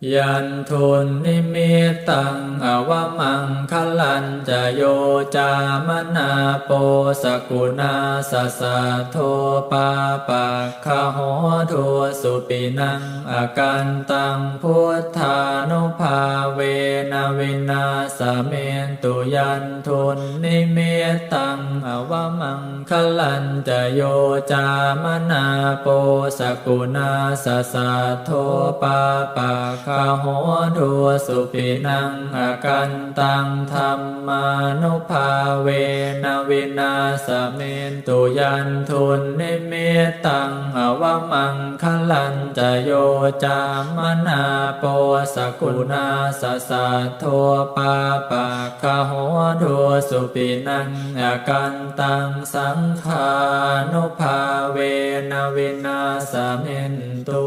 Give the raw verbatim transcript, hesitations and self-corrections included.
Yandunnimittaṃ avamaṅgalañca yo cāmanāpo sakuṇassa saddo pāpaggaho dussupinaṃ akantaṃ buddhānubhāvena vināsamentu. Yandunnimittaṃ avamaṅ galañca yo cāmanāpo sakuṇassa saddo pāpaggaho dussupinaṃ akantaṃ dhammānubhāvena vināsamentu. Yandunnimittaṃ avamaṅgalañca yo cāmanāpo sakuṇassa saddo pāpaggaho dussupinaṃ akantaṃ saṅghānubhāvena vināsamentu.